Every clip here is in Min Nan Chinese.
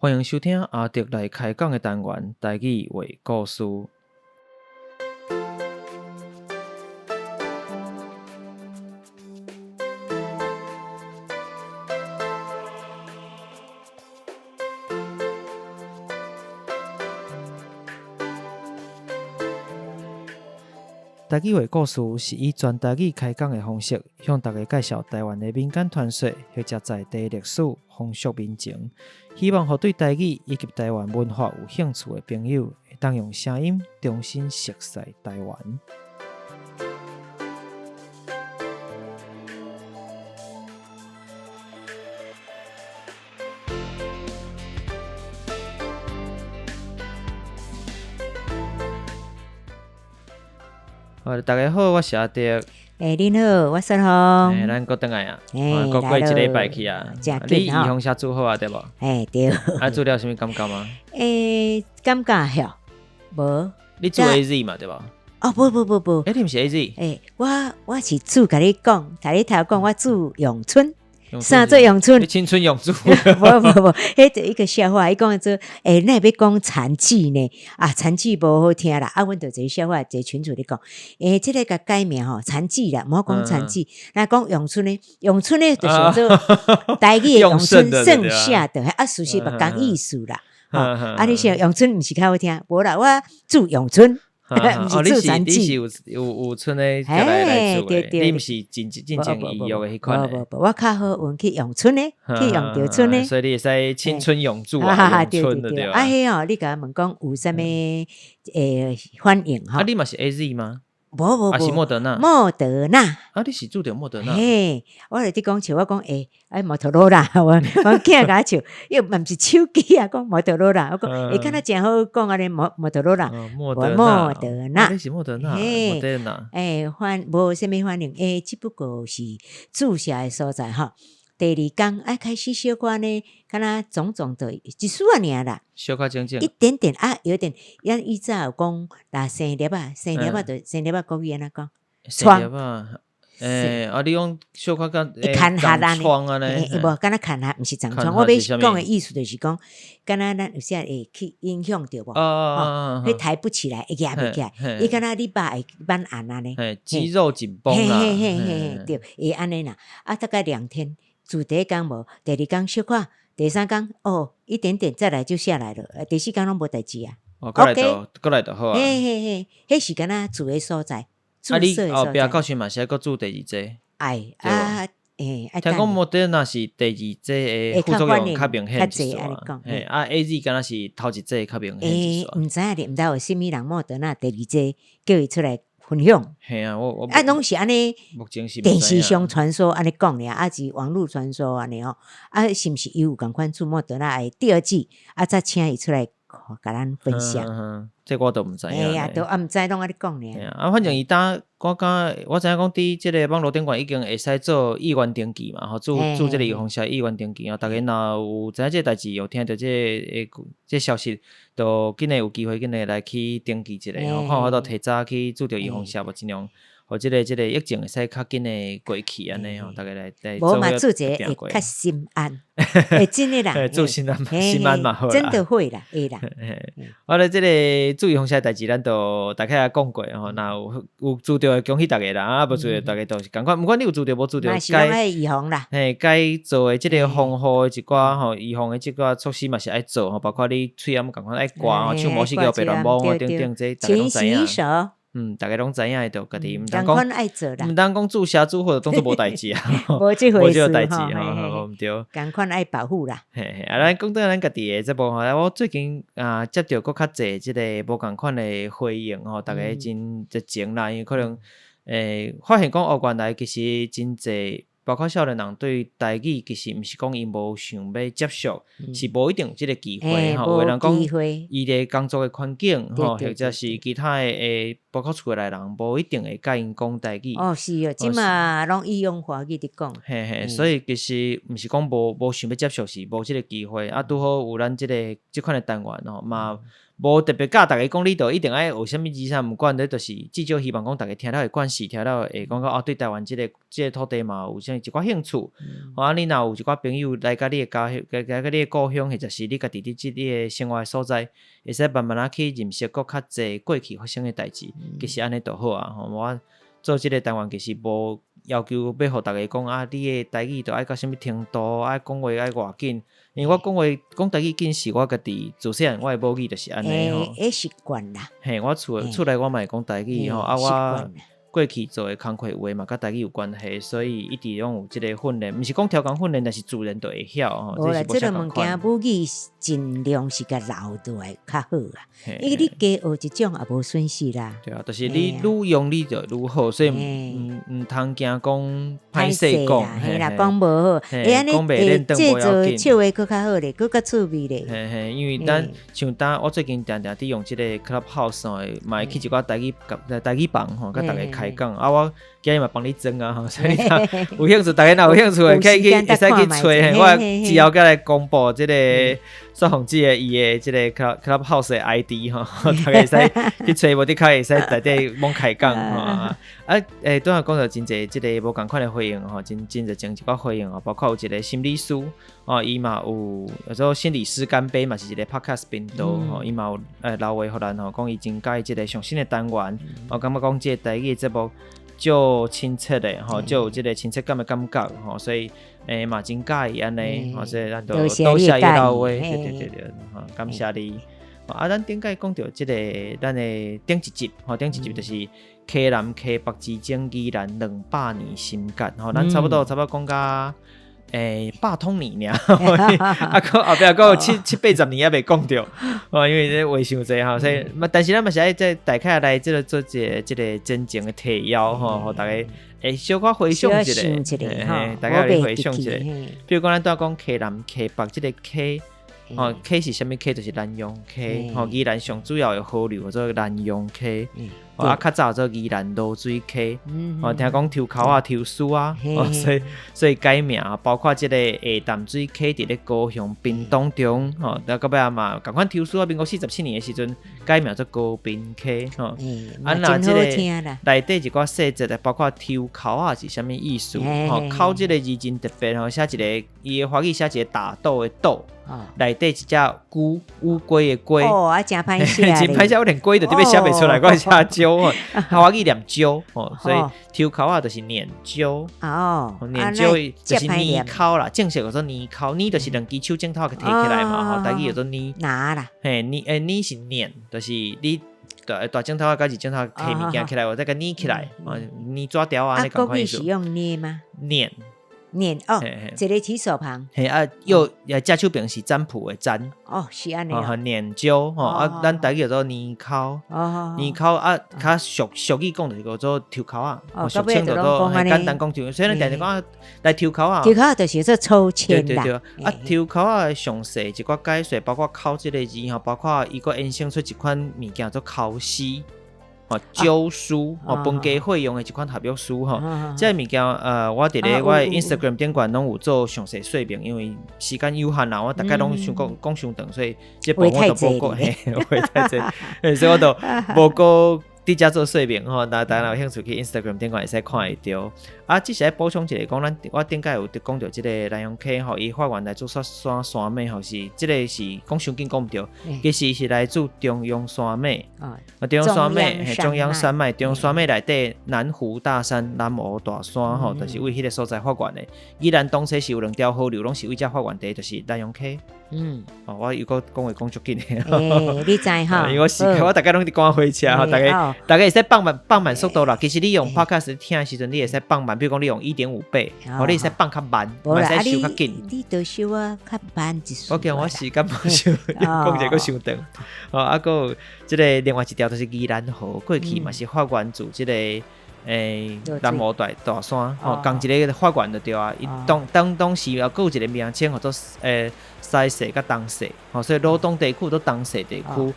歡迎收聽阿德來開講的單元，台語話故事。台語話故事是以全台語開講的方式，向大家介紹台灣的民間傳說或者在地歷史、風俗民情，希望予對台語以及台灣文化有興趣的朋友，會當用聲音重新熟悉台灣。好，大家好，我是阿德。欸，恁好，我雪紅。欸，咱閣轉來啊，閣過一禮拜去啊。你預防射注好啊，對無？欸，對。啊，注了啥物感覺嗎？欸，感覺吼，無。你注 AZ 嘛，對無？哦，不不不不。欸，你毋是 AZ？欸，我我是注，共你講，共你頭講，我注詠春。啥做詠春？你青春永駐？無無無，彼就一個笑話，伊講做，欸，哪會欲講殘句呢？啊，殘句無好聽啦。啊，阮就一個笑話，一個群組咧講，欸，這个共改名吼，殘句啦，毋好講殘句，若講詠春呢？詠春呢，就是做台語的詠春盛夏的，啊，事實嘛仝意思啦。啊，你想詠春毋是較好聽？無啦，我注詠春。哦，你是你是有有有賰的來來注的，你毋是進進前預約的彼款的。無無無，我較好運去詠春的，去用著賰的。所以你會使青春永駐啊，詠春的對啊。啊，彼哦，你共我問講有啥物反應吼？啊，你嘛是 AZ 嗎？無無無，是莫德納。莫德納。啊，你是注著莫德納？嘿，我就佇講笑，我講欸，欸摩托羅拉，我我囝共我笑，伊嘛毋是手機啊，講摩托羅拉，我講欸，敢若誠好講按呢摩摩托羅拉，莫德莫德納，你是莫德納，莫德納。欸，反無啥物反應，欸，只不過是注射的所在吼。第二工啊，開始小可呢，敢若腫腫的，一絲仔爾啦，小可腫腫，一點點啊，有點。咱以早有講，若生粒仔，生粒仔就生粒仔，國語按怎講？生粒仔，欸，啊，你講小可敢會長瘡按呢？無，敢若牽合，毋是長瘡。我欲講的意思就是講，敢若咱有時會去影響著無？哦，彼抬不起來，會舉袂起來，伊敢若你肉會挽按按呢？肌肉緊繃啦。嘿嘿嘿嘿，對，會按呢啦。啊，大概兩天。注第一工無，第二工小可，第三工哦，一點點再來就下來了，第四工攏無代誌啊。哦，過來就過來就好啊。嘿嘿嘿，彼是敢若住的所在，啊，你後壁到時嘛是愛閣注第二劑。愛啊，欸，聽講莫德納是第二劑的副作用較明顯一絲，嘿，啊 AZ 敢若是頭一劑較明顯一絲。欸，毋知影咧，毋知有啥物人莫德納第二劑叫伊出來分享，嘿啊，我我啊，攏是按呢，電視上傳說按呢講爾，啊是網路傳說按呢吼，啊是毋是伊有仝款注莫德納的第二劑，啊才請伊出來共咱分享。這我都毋知影。嘿啊，都啊毋知攏按呢講爾。啊，反正伊當我感覺我知影講佇這个網路頂懸已經會使做意願登記嘛，吼，注注這个預防射意願登記哦。逐家若有知影這个代誌，有聽著這个這个消息，就緊的有機會緊的來去登記一下吼，看有法度提早去注著預防射無，盡量予這个這个疫情會使較緊的過去按呢吼，逐家來來無嘛注一下會較心安，欸真的啦，注心安心安嘛好啦，真的會啦，會啦。好咧，這个注預防射的代誌，咱都大概也講過吼，若有有注著的恭喜逐家啦，啊無注著逐家都是仝款，毋管你有注著無注著，該預防啦，嘿，該做的這个防護的一寡吼，預防的這寡措施嘛是愛做吼，包括你喙罨仝款愛掛吼，手無死叫白亂摸等等，這逐家攏知影。嗯，逐家攏知影的，就家己毋通講，毋通講注射注好就當做無代誌啊，無這回事無這個代誌吼，毋對。仝款愛保護啦。嘿嘿，啊，咱講轉咱家己的節目吼，我最近啊接著閣較濟這个無仝款的回應吼，逐家真熱情啦，因為可能欸發現講哦，原來其實真濟。包括少年人對台語其實毋是講𪜶無想欲接觸，是無一定有這个機會吼。有的人講伊的工作的環境吼，或者是其他的欸，包括厝內人無一定會共𪜶講台語。哦，是哦，這馬攏伊用華語佇講。嘿嘿，所以其實毋是講無無想欲接觸，是無這个機會。啊，拄好有咱這个這款的單元吼，嘛。無特別教逐家講你著一定愛學啥物字啥，毋管，你就是至少希望講逐家聽了會慣勢，聽了會感覺哦，對台灣這個土地嘛有啥一寡興趣。啊，你若有一寡朋友來佮你的家鄉，來佮你的故鄉，或者是你家己佇這你的生活的所在，會使慢慢仔去認識閣較濟過去發生的代誌，其實按呢就好啊。吼，我做這個單元其實無要求欲予逐家講啊，你的台語著愛到啥物程度，愛講話愛偌緊。因為我講話講台語緊是我家己自細漢我的母語就是按呢吼。會習慣啦。嘿，我厝內我嘛會講台語吼，啊我過去做的工課有的嘛佮台語有關係，所以一直攏有這個訓練，毋是講超工訓練，但是自然就會曉吼。無啦，這個物件母語盡量是共留落來較好啊，因為你加學一種也無損失啦。對啊，就是你愈用你就愈好，所以毋通驚講歹勢講，嘿啦，講無好，會按呢會製造笑話閣較好咧，閣較趣味咧。嘿嘿，因為咱像當我最近定定佇用這個 Clubhouse 吼，嘛會去一寡台語台語房吼，佮逐家開講啊，我今日嘛幫你裝啊，吼，所以有興趣，逐家若有興趣的，可以去會使去揣，我之後閣來公布這個雪鳳姐的伊的這個 Clubhouse 的 ID 吼，逐家會使去揣，無你較會使內底猛開講吼。啊，拄仔講著真濟這個無仝款的回應吼，真真熱情一寡回應哦，包括有一個心理師哦，伊嘛有叫做心理師乾杯嘛，是一個 podcast 頻道吼，伊嘛有留話予咱吼，講伊真佮意這個上新的單元，我感覺講這個台語節目足親切的吼，足有這個親切感的感覺吼，所以嘛真佮意按呢，吼，所以咱就多謝伊留話，對對對對，吼，感謝你。啊，咱頂擺講著這個咱的頂一集，吼，頂一集就是溪南溪北之爭，宜蘭200年心結，吼，咱差不多差不多講甲百通年爾，啊，閣後壁閣有七七八十年猶未講著，哦，因為這話傷濟吼，所以嘛，但是咱嘛是愛再大概來這個做一個這個真正的提要吼，予逐家會小可回想一下，嘿，大家來回想一下，比如講咱拄仔講溪南溪北這個溪。吼，溪是啥物溪？就是蘭陽溪。吼，宜蘭上主要的河流叫做蘭陽溪。啊，較早叫做宜蘭濁水溪。哦，聽講抽口仔、抽絲啊，所以改名，包括這個下淡水溪佇咧高雄屏東中，吼，到尾仔嘛，仝款抽絲仔，民國47年的時陣改名做高屏溪。吼，啊，若這個內底一寡細節，包括抽口仔是啥物意思？吼，口這個字真特別吼，寫一個伊的華語寫一個打鬥的鬥。內底一隻龜烏龜的龜哦，啊，誠歹寫，真歹寫，我連龜都特別寫袂出來，我寫鳩哦，華語念鳩哦，所以抽口仔就是念鳩哦，念鳩就是年口啦，正式叫做年口，年就是兩支手指頭給提起來嘛，吼，台語叫做捏拿啦，嘿，捏欸捏是捻，就是你大大指頭佮二指頭提物件起來，或者共捏起來，捏紙條啊，啊，國語是用捏嗎？捻。捻哦，一個提手旁。嘿啊，右正手邊是占卜的占。哦，是按呢。哦，捻鳩吼啊，咱台語叫做年口。哦。年口啊，較俗俗語講就是叫做抽口仔。哦，俗稱叫做簡單講抽，所以咱定定講來抽口仔。抽口仔就是做抽籤對對對。啊，抽口仔的詳細一寡解說，包括口這個字吼，包括伊閣衍生出一款物件做口絲。吼，鬮書吼，分家會用的一款合約書吼，這個物件我佇咧我的 Instagram 頂懸攏有做詳細說明，因為時間有限啦，我逐擺攏想講講傷長，所以這部分我就無閣嘿，話太濟，所以我就無閣佇遮做說明吼，大家若有興趣去 Instagram 頂懸會使看會著。啊，只是愛補充一下，講咱我頂擺有講著這個蘭陽溪吼，伊發源來自雪山山脈吼，是這個是講傷緊講毋著，其實是來自中央山脈。啊，中央山脈，中央山脈，中央山脈內底南湖大山、南湖大山吼，就是為彼個所在發源的。宜蘭東西是有兩條河流，攏是為遮發源地，就是蘭陽溪。嗯，哦，我又閣講話講足緊的。欸，你知吼？因為我時我逐擺攏佇趕火車吼，逐家逐家會使放慢放慢速度啦。其實你用 Podcast 聽的時陣，你會使放慢，比如講你用1.5倍，哦，你會使放較慢，嘛會使收較緊。你都收啊較慢一絲。我驚我時間無收，講一個閣傷長。哦，啊，閣有這個另外一條就是宜蘭河，過去嘛是發源自這個南湖大大山，吼，仝一個發源就對啊。伊當當當時啊，閣有一個名稱號做西勢佮東勢，吼，所以羅東地區做東勢地區，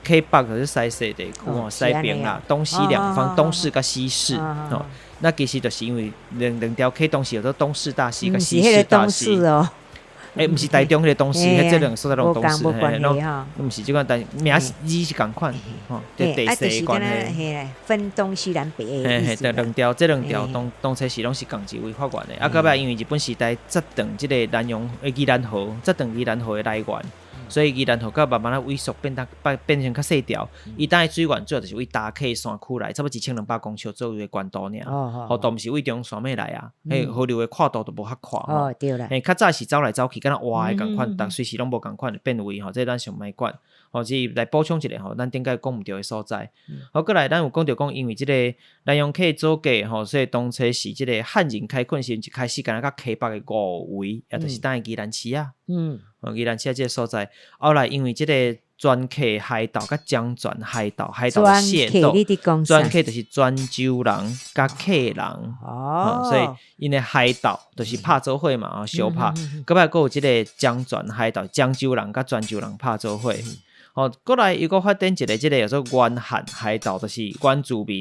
溪北就是西勢地區，吼，西邊啦，東西兩方，東勢佮西勢，吼，那其實就是因為兩兩條溪當時叫做東勢大溪佮西勢大溪。哦。欸，毋是台中彼个東勢，彼這兩个所在攏東勢，嘿，攏毋是這款，但名字是仝款，吼，這地勢的關係。嘿，分東西南北的意思。嘿，兩條，這兩條當當初是攏是仝一位發源的，啊，到尾因為日本時代切斷這个南洋的宜蘭河，切斷宜蘭河的來源。所以宜蘭河佮慢慢仔萎縮，變得變成較細條。伊當的水源主要就是為大溪山區來，差不多1200公尺左右的懸度爾。吼，都毋是為中山脈來啊。彼河流的闊度都無較闊。哦，對啦。嘿，較早是走來走去，敢若活的仝款，但隨時攏無仝款的變位吼，這咱上莫管。吼，只來補充一下吼，咱頂擺講毋著的所在。好，閣來咱有講著講，因為這个南洋客祖過吼，所以當初是這个漢人開墾時，一開始敢若佮溪北的五圍，也就是當的宜蘭市啊。宜蘭市這个所在，後來因為這个泉客海盜佮漳泉海盜，海盜械鬥，泉客就是泉州人佮客人，哦，所以𪜶的海盜就是拍做伙嘛，相拍。閣擺閣有這个漳泉海盜，漳州人佮泉州人拍做伙。哦，閣來又閣發展一个這个叫做原漢海盜，就是原住民。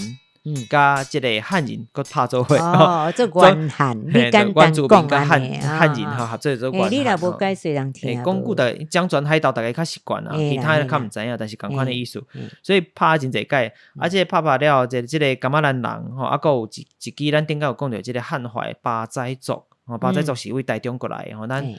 佮這个漢人閣拍做伙。哦，做原漢，你簡單講佮漢人吼合做做原漢。你若無解說人聽。講久逐漳泉海盜逐家較習慣啊，其他的較毋知影，但是仝款的意思。所以拍真濟擺，啊，這个拍拍了後，這這个噶瑪蘭人吼，啊，閣有一一支咱頂擺有講著這个漢懷巴仔族，吼，巴仔族是為台中過來的吼，咱下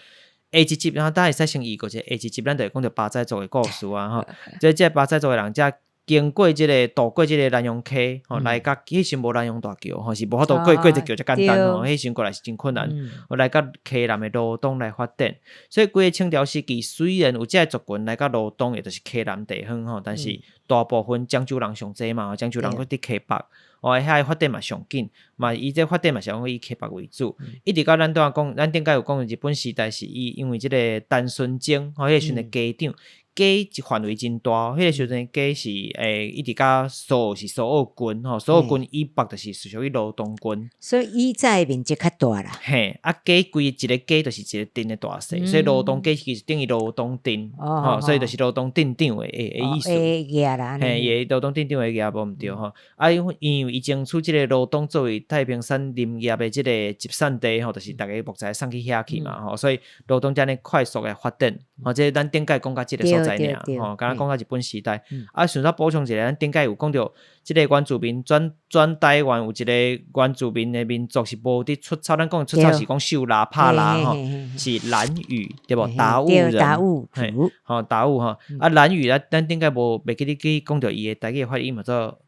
一集，然後等會使先預告一下，下一集咱就會講著巴仔族的故事啊，吼，這這巴仔族的人才經過這个渡過這个南洋溪，吼，來到彼時無南洋大橋，吼，是無法度過過這橋遮簡單吼，彼時過來是真困難，吼，來到溪南的羅東來發展。所以規个清朝時期，雖然有這个族群來到羅東，也就是溪南地方吼，但是大部分漳州人上濟嘛，漳州人閣佇溪北，哦，遐个發展嘛上緊，嘛伊這發展嘛是講以溪北為主。一直到咱拄仔講，咱頂擺有講日本時代是以因為這个陳純正，吼，彼個時陣的家長。街範圍真大，彼個時陣街是欸，一直到蘇澳是蘇澳郡吼，蘇澳郡以北就是屬於羅東郡。所以以早的面積較大啦。嘿，啊街規一个街就是一個鎮的大細，所以羅東街其實等於羅東鎮，吼，所以就是羅東鎮長的的意思。嘿，伊羅東鎮長的額無毋對吼。啊，因為伊爭取這个羅東作為太平山林業的這个集散地吼，就是逐家木材送去遐去嘛吼，所以羅東才按呢快速的發展。吼，這咱頂擺講到這个所在爾，吼，敢若講到日本時代。啊，順煞補充一下，咱頂擺有講著，這个原住民全全台灣有一个原住民的民族是無佇出草，咱講出草是講狩獵拍獵吼，是蘭嶼對無？達悟人，嘿，吼達悟吼，啊蘭嶼咱咱頂擺無袂記得去講著伊的台語的發音叫做。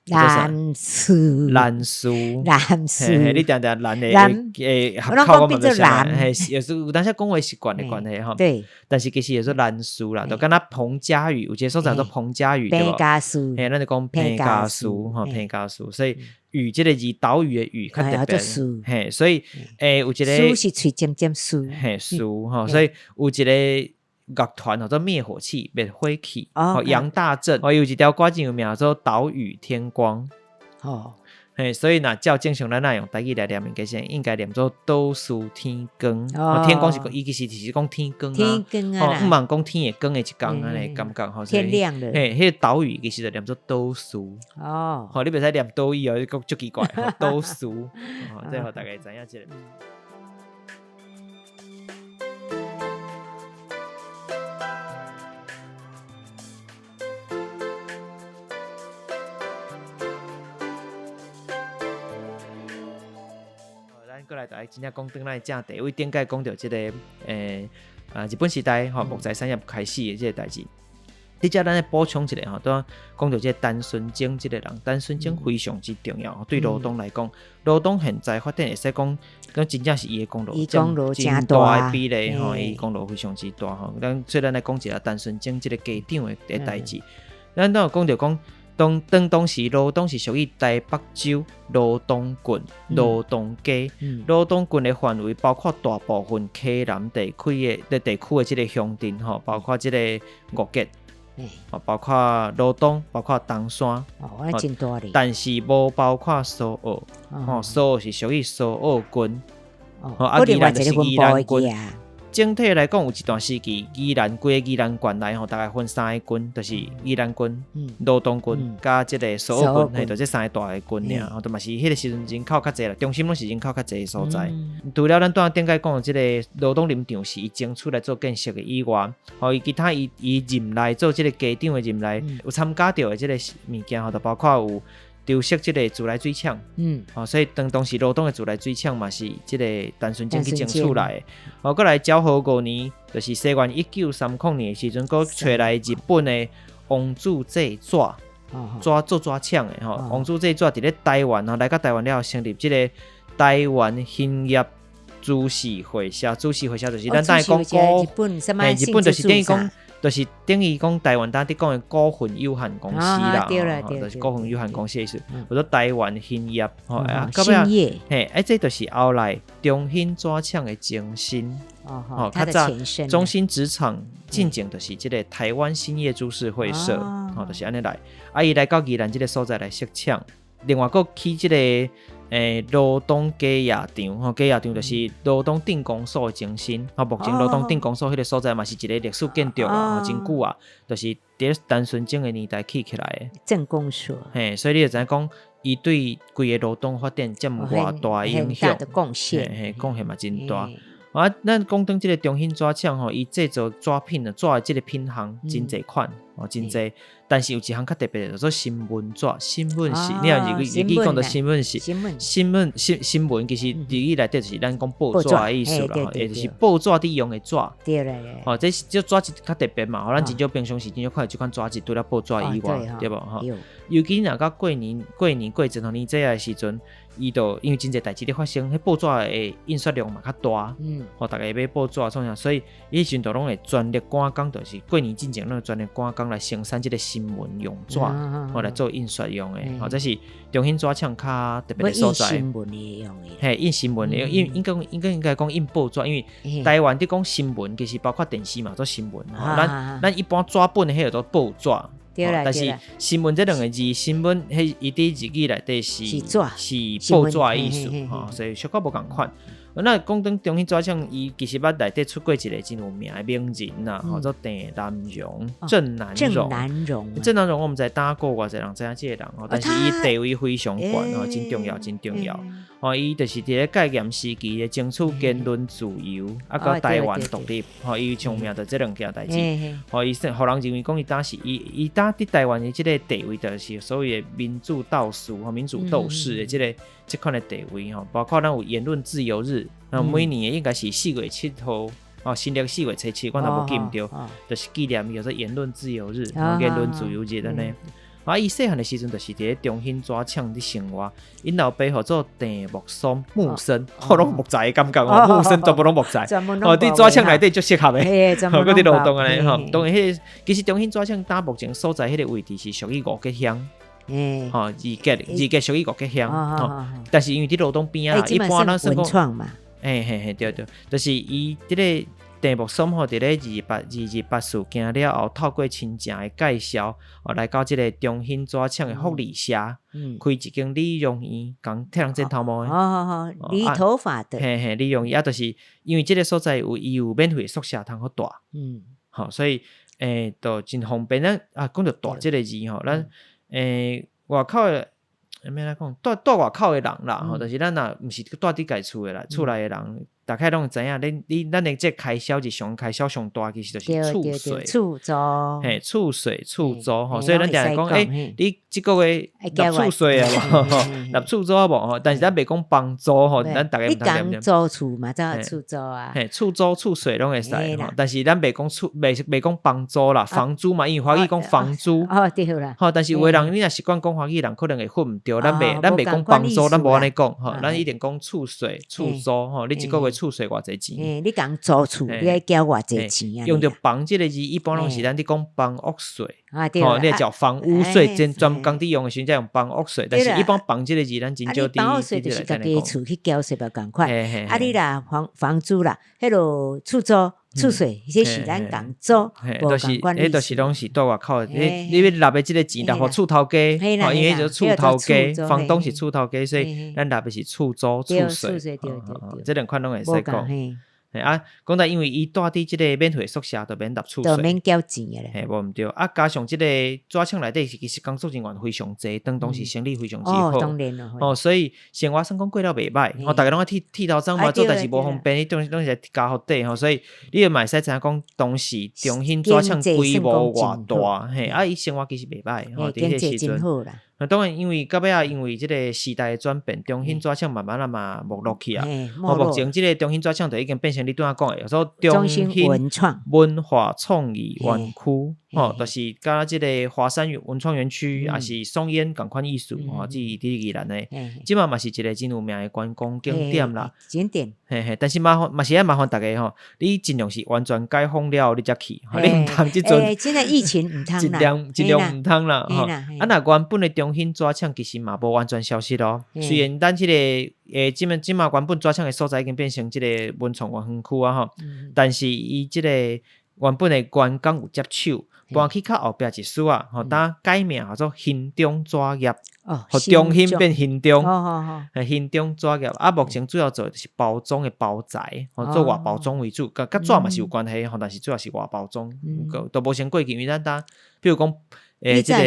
蘭嶼，蘭嶼，蘭嶼，你定定蘭的會合口我嘛袂曉，嘿，有時有當時講話習慣的關係吼。對，但是其實會做蘭嶼啦，就敢若彭佳嶼，有一个所在叫做彭佳嶼，對無？嘿，咱就講彭佳嶼吼，彭佳嶼，所以嶼這个字，島嶼的嶼較特別，嘿，所以欸有一个嶼是喙尖尖嶼，嘿，嶼吼，所以有一个樂團叫做滅火器，滅火器，哦，楊大正，哦，有一條歌真有名，叫做《島嶼天光》。哦，嘿，所以若照正常咱若用台語來念，其實應該念做島嶼天光。哦，天光是講，伊其實是講天光啊，天光啊，毋茫講天會光的一工按呢感覺吼。天亮了。嘿，彼個島嶼其實就念做島嶼。哦，吼，你袂使念島嶼哦，你講足奇怪，島嶼。吼，這予大家知影一下。咱閣來來真正講轉來正題，為頂擺講著這個欸啊日本時代吼木材產業開始的這個代誌。佇遮咱來補充一下吼，拄仔講著這個陳純正這個人，陳純正非常之重要。對羅東來講，羅東現在發展會使講，講真正是伊的功勞，真大的比例吼，伊功勞非常之大吼。咱所以咱來講一下陳純正這個家長的的代誌。咱拄有講著講，當當當時羅東是屬於台北州羅東郡羅東街，羅東郡的範圍包括大部分溪南地區的地區的這個鄉鎮吼，包括這個五結。哦，包括羅東，包括東山，哦，真大咧。但是無包括蘇澳，吼，蘇澳是屬於蘇澳郡，哦，啊，宜蘭就是宜蘭郡。整體來講，有一段時期，宜蘭規个宜蘭縣內吼，大概分三个郡，就是宜蘭郡、羅東郡佮這个蘇澳郡，嘿，就這三个大的郡爾，吼，都嘛是彼个時陣人口較濟啦，中心攏是人口較濟的所在。除了咱拄仔頂擺講的這个羅東林場是伊爭取來做建設的以外，吼，伊其他伊伊任內做這个家長的任內，有參加著的這个物件吼，就包括有籌設這个自來水廠，吼，所以當當時羅東的自來水廠嘛是這个陳純正去爭取來的。吼，閣來昭和五年，就是西元1930年的時陣，閣揣來日本的王柱製紙，紙做紙廠的吼，王柱製紙佇咧台灣吼，來到台灣了後，成立這个台灣興業株式會社，株式會社就是咱等下講股，嘿，日本就是等於講。就是等於講台灣當地講的股份有限公司啦，就是股份有限公司的意思。叫做台灣興業，吼啊，到尾嘿，啊，這就是後來中興紙廠的前身，吼，較早中興紙廠進前就是這个台灣興業株式會社，吼，就是按呢來。啊，伊來到宜蘭這个所在來設廠，另外閣起這个。羅東雞鴨場，吼，雞鴨場就是羅東鎮公所的前身，吼，目前羅東鎮公所彼个所在嘛是一个歷史建築啊，真久啊，就是佇咧陳純正的年代起起來的。鎮公所。嘿，所以你就知影講，伊對規个羅東發展佔偌大影響，貢獻，嘿，貢獻嘛真大。啊，咱講轉這个中興紙廠吼，伊製造紙品啊，紙的這个品項真濟款，哦，真濟。但是有一項較特別的，叫做新聞紙。新聞紙，你若日語日語講著新聞紙，新聞新新聞其實日語內底就是咱講報紙的意思啦，也就是報紙佇用的紙。對咧。吼，這這紙質較特別嘛，吼，咱真少平常時真少看著這款紙質，除了報紙以外，對無吼？尤其若到過年過年過節吼，年節的時陣。伊就因為真濟代誌咧發生，彼報紙的印刷量嘛較大，吼，逐家買報紙創啥，所以伊彼時陣就攏會全力趕工，就是過年進前攏會全力趕工來生產這个新聞用紙，吼來做印刷用的，吼，這是中興紙廠較特別的所在。印新聞的用的。嘿，印新聞的，印應該應該應該講印報紙，因為台灣佇講新聞，其實包括電視嘛做新聞，咱咱一般紙本的彼個做報紙。但是新聞這兩个字，新聞彼伊佇日語內底是是報紙的意思，吼，所以小可無仝款。那講轉中興紙廠，伊其實捌內底出過一个真有名的名人啦，號做鄭南榕。鄭南榕。鄭南榕。鄭南榕，我毋知打過偌濟人知影這个人吼，但是伊地位非常懸吼，真重要，真重要。吼，伊就是佇咧戒嚴時期咧爭取言論自由，啊，佮台灣獨立，吼，伊上名就這兩件代誌。吼，伊說，予人認為講伊當時伊伊當佇台灣的這个地位，就是所謂的民主鬥士吼，民主鬥士的這个這款的地位吼，包括咱有言論自由日，每年的應該是4月7號，哦，新曆4月初7，我若無記毋著，就是紀念伊叫做言論自由日，言論自由日按呢。啊！伊細漢的時陣就是佇咧中興紙廠佇生活，𪜶老爸號做鄭木松木生，吼攏木材的感覺哦，木生全部攏木材，哦，佇紙廠內底足適合的，吼，閣佇勞動按呢吼。當然，彼個其實中興紙廠當目前所在彼個位置是屬於五結鄉，吼，二結二結屬於五結鄉，吼，但是因為佇羅東邊仔，一般咱算講，嘿嘿嘿，對對，就是伊這个。鄭木松吼，佇咧二二八二二八事件了後，透過親情的介紹，哦，來到這个中興紙廠的福利社，開一間理容院，共替人剪頭毛的。哦哦哦，理頭髮的。嘿嘿，理容院啊，就是因為這个所在有伊有免費宿舍通好蹛。吼，所以就真方便。咱啊，講著蹛這个字吼，咱外口的。欲按怎講，蹛蹛外口的人啦，吼，就是咱若毋是蹛佇家厝的啦，厝內的人，大概攏會知影，恁你咱的這開銷日常開銷上大，其實就是厝稅。厝租。嘿，厝稅、厝租吼，所以咱定定講，欸，你這個月納厝稅啊無？納厝租啊無？吼，但是咱袂講房租吼，咱逐家毋通你講租厝嘛，才厝租啊。嘿，厝租、厝稅攏會使吼，但是咱袂講厝，袂袂講房租啦，房租嘛，因為華語講房租。哦，對啦。吼，但是有的人你若習慣講華語人，可能會混毋著。咱袂，咱袂講房租，咱無按呢講吼，咱一定講厝稅、厝租吼。你一個月厝稅偌濟錢？你講租厝，你愛繳偌濟錢啊？用著房這个字，一般攏是咱佇講房屋稅，吼，你繳房屋稅，專專工佇用的時陣才用房屋稅。但是一般房這个字，咱真少佇。房屋稅就是家己厝去繳稅嘛仝款。啊，你若房房租啦，彼落厝租。厝稅，這是咱共租，無仝款。彼就是攏是蹛外口的，你你欲納的這个錢，納予厝頭家，吼，因為彼叫厝頭家，房東是厝頭家，所以咱納的是厝租、厝稅，這兩款攏會使講。嘿啊，講到因為伊住佇這个免費宿舍，就免納厝稅，就免繳錢的啦。嘿，無毋對。啊，加上這个紙廠內底是其實工作人員非常濟，當當時生理非常之好。當然咯。哦，所以生活算講過了袂䆀，吼，逐家攏愛剃剃頭鬃嘛，做代誌無方便，彼種攏是家福底吼，所以你嘛會使知影講，當時中興紙廠規模偌大，嘿，啊，伊生活其實袂䆀，吼，佇彼个時陣。啊，當然，因為到尾仔，因為這个時代的轉變，中興紙廠慢慢仔嘛沒落去啊。哦，目前這个中興紙廠就已經變成你拄仔講的，說中興文化創意園區，吼，就是佮這个華山文創園區，抑是松煙仝款意思，吼，這佇宜蘭的，這馬嘛是一个真有名的觀光景點啦。景點。嘿嘿，但是麻煩嘛是愛麻煩逐家吼，你盡量是完全解封了後，你才去，你毋通這陣。現在疫情毋通盡量盡量毋通啦，吼。啊，若原本的中興紙廠其實嘛無完全消失咯。雖然咱這个欸，這馬這馬原本紙廠的所在已經變成這个文創園區啊，吼。但是伊這个原本的員工有接手，搬去較後壁一絲仔，吼，當改名叫做興中紙業，予中興變興中，興中紙業啊，目前主要做的是包裝的包材，吼，做外包裝為主，佮紙嘛是有關係，吼，但是主要是外包裝，都無先過去，因為咱當，比如講，欸，這个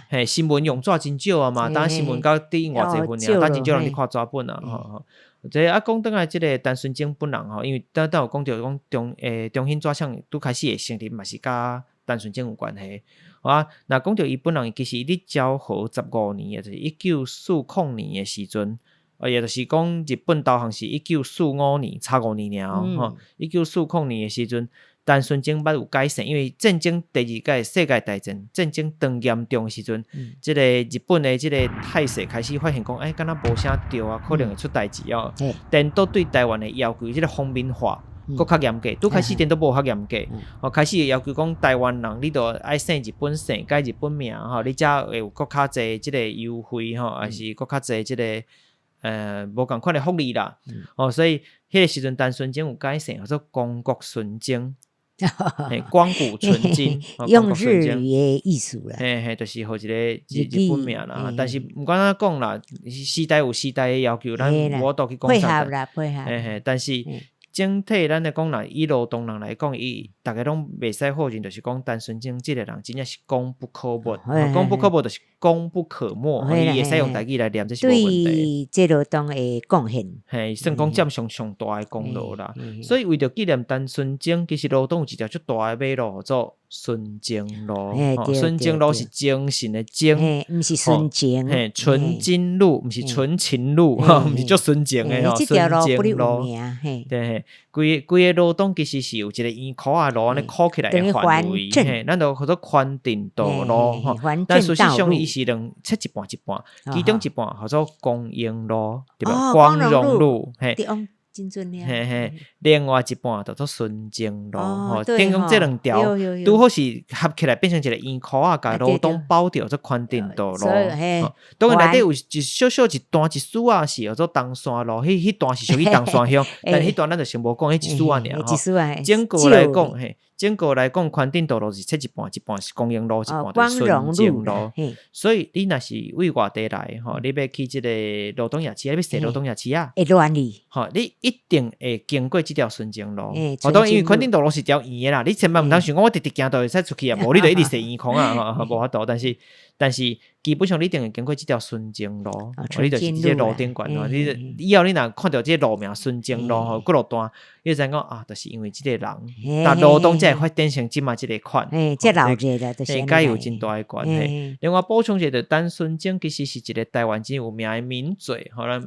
嘿，新聞用紙真少啊嘛，當新聞到底偌濟份爾，當真少人佇看紙本啊，吼吼。這啊，講轉來這个陳純正本人吼，因為拄拄有講著講中欸中興紙廠拄開始的成立嘛是佮陳純正有關係。啊，若講著伊本人，其實伊佇昭和15年，也就是1940年的時陣，啊，也就是講日本投降是1945年，差五年爾吼。1940年的時陣，陳純正捌有改姓，因為戰爭第二屆世界大戰戰爭當嚴重的時陣，這个日本的這个態勢開始發現講，欸，敢若無啥對啊，可能會出代誌哦。顛倒對台灣的要求，這个皇民化閣較嚴格，拄開始顛倒無較嚴格，哦，開始要求講台灣人，你著愛姓日本姓，改日本名吼，你才會有閣較濟這个優惠吼，抑是閣較濟這个無仝款的福利啦。哦，所以彼个時陣，陳純正有改姓，叫做光谷純真。嘿，光谷純真，用日語的意思啦。嘿嘿，就是予一个日本名啦。但是毋管按怎講啦，時代有時代的要求，咱無法度去講啥。配合啦，配合。嘿嘿，但是整體咱來講啦，以羅東人來講，伊逐家攏袂使否認，就是講陳純正這个人真正是功不可沒。功不可沒就是功不可沒，伊會使用台語來念，這是無問題。對這羅東的貢獻，嘿，算講佔上上大的功勞啦。所以為著紀念陳純正，其實羅東有一條足大的馬路，叫做純正路。純正路是精神的精，毋是純情。嘿，純真路，毋是純情路，毋是足純情的吼。這條路純正路，對，規規个羅東其實是有一個圓箍仔路，按呢箍起來的範圍，嘿，咱就叫做寬鎮道路，吼。但事實上，伊是兩切一半一半，其中一半叫做光榮路，對吧？光榮路，嘿。嘿嘿，另外一半就做純正路，吼，等於講這兩條拄好是合起來變成一個圓箍仔，共羅東包著做寬鎮道路。當然內底有一小小一段一絲仔是叫做東山路，彼段是屬於東山鄉，但彼段咱就先無講，彼一絲仔爾吼。整個來講，嘿，整個來講，寬鎮道路是切一半，一半是光榮路，一半是純正路。所以你若是對外地來，吼，你欲去這个羅東夜市，你欲踅羅東夜市啊？會亂去。吼，你一定會經過這條純正路。哦，當然因為寬鎮道路是條圓的啦，你千萬毋通想講我直直行就會使出去啊，無你就一直踅圓空啊，無法度。但是但是基本上你一定會經過這條純正路，你就是佇這個路頂懸。你以後你若看著這個路名純正路吼，幾落段，你就知影講啊，就是因為這個人，但羅東才會發展成這馬這個款。這老熱啦，就是佮伊有真大的關係。另外補充一下，陳純正其實是一個台灣真有名的名嘴，吼，咱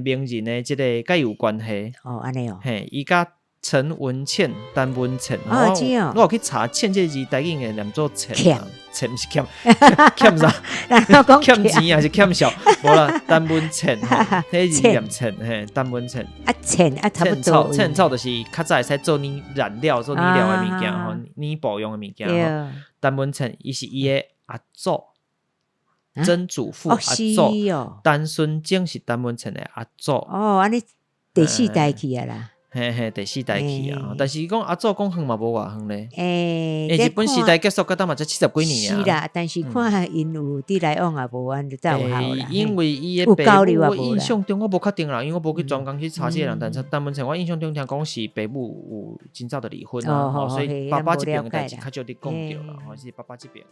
名人的這個佮伊有關係。哦，按呢哦。嘿，伊佮陳文茜、陳文茜，我有去查“茜”這個字，台語應該念做“倩”，倩毋是欠，欠啥？欠錢還是欠笑？無啦，陳文茜，彼字念倩，嘿，陳文茜。啊，倩啊，差不多。茜草就是較早會使做染染料、做染料的物件吼，染布用的物件吼。陳文茜，伊是伊的阿祖，曾祖父阿祖。陳純正是陳文茜的阿祖。哦，按呢第四代去啊啦。嘿嘿，第四代去啊，但是講阿祖講遠嘛無偌遠咧。欸，日本時代結束到今嘛才70幾年啊。是啦，但是看𪜶有佇來往也無按就有效啦。因為伊的爸母，我印象中我無確定啦，因為我無去專工去查這個人，但是但問題我印象中聽講是爸母有真早就離婚啊，所以爸爸這邊的代誌較少佇講著啦，吼是爸爸這邊。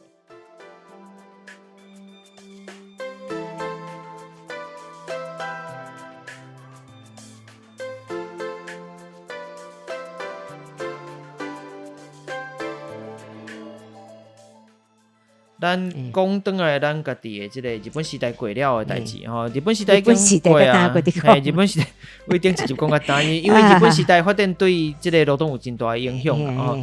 咱講轉來，咱家己的這個日本時代過了的代誌吼，日本時代已經過啊，嘿，日本時代我頂一集講較單，因為日本時代發展對這個羅東有真大的影響吼。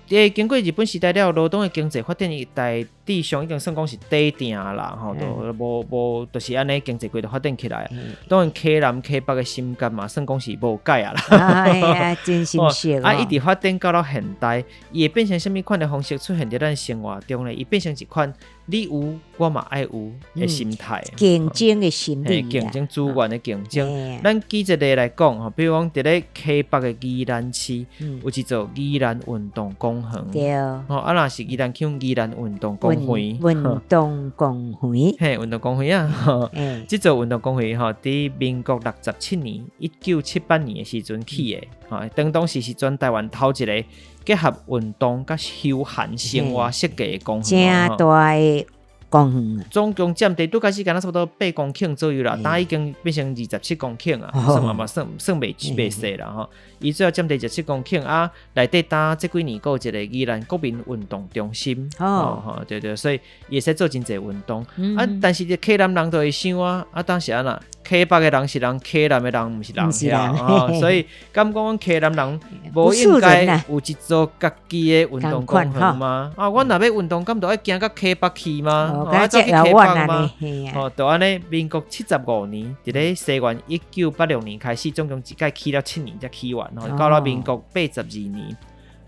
欸，經過日本時代了，羅東的經濟發展伊大致上已經算講是底定啦，吼，都無無，就是按呢經濟規就發展起來。當然，溪南溪北的心結嘛，算講是無解啊啦。真心實啊，一直發展到了現代，伊會變成啥物款的方式出現佇咱生活中咧？伊變成一款你有我嘛愛有的心態，競爭的心理，競爭資源的競爭。咱舉一個例來講吼，比如講佇咧溪北的宜蘭市，有一座宜蘭運動公園，對，吼啊，若是宜蘭區宜蘭運動公園，運動公園，嘿，運動公園啊，這座運動公園吼，佇民國67年，1978年的時陣起的，吼，當時是全台灣頭一個結合運動佮休閒生活設計的公園，誠大的公園，總共佔地拄開始敢若差不多8公頃左右啦，但已經變成27公頃啊，算嘛嘛算算袂袂細啦吼。伊主要佔地27公頃啊，內底搭這幾年閣有一個宜蘭國民運動中心，哦吼，對對，所以伊會使做真濟運動啊。但是這溪南人就會想啊，啊當時按怎？溪北的人是人，溪南的人毋是人啊，所以敢講阮溪南人無應該有一座家己的運動公園嗎？啊，阮若欲運動，敢著愛行到溪北去嗎？啊，走去溪北嗎？哦，就按呢，民國75年，佇咧西元1986年開始，總共一屆起了7年才起完，到了民國82年，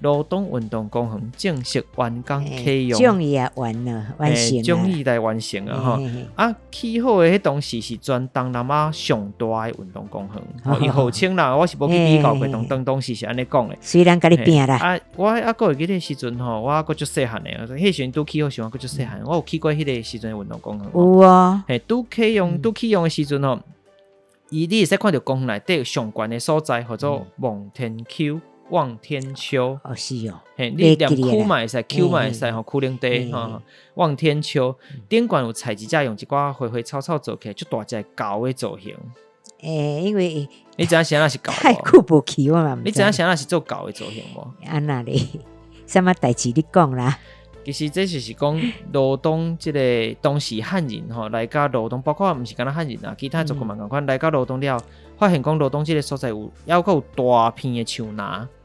羅東運動公園正式完工啟用，終於也完了，完成，終於來完成啊！吼，啊，起好的彼當時是全東南亞上大的運動公園，伊號稱啦，我是無去比較過，當時是按呢講的。雖然共你拚啦，啊，我猶閣會記得彼時陣吼，我猶閣足細漢的，彼時陣拄起好時，我閣足細漢，我有去過彼個時陣運動公園。有哦，嘿，拄啟用拄啟用的時陣吼，伊你會使看著公園內底上懸的所在，號做望天丘。望天丘哦，是哦，嘿，你念丘嘛會使，丘嘛會使吼，丘陵地吼。望天丘頂懸有採一隻用一寡花花草草做起來，足大隻猴的造型。欸，因為你知影啥人是猴？太久無去我嘛毋知。你知影啥人是做猴的造型無？按怎咧？啥物代誌你講啦？其實這就是講羅東這個當時漢人吼來到羅東，包括毋是干焦漢人啊，其他族群嘛仝款來到羅東了，發現講羅東這個所在有猶閣有大片的樹林。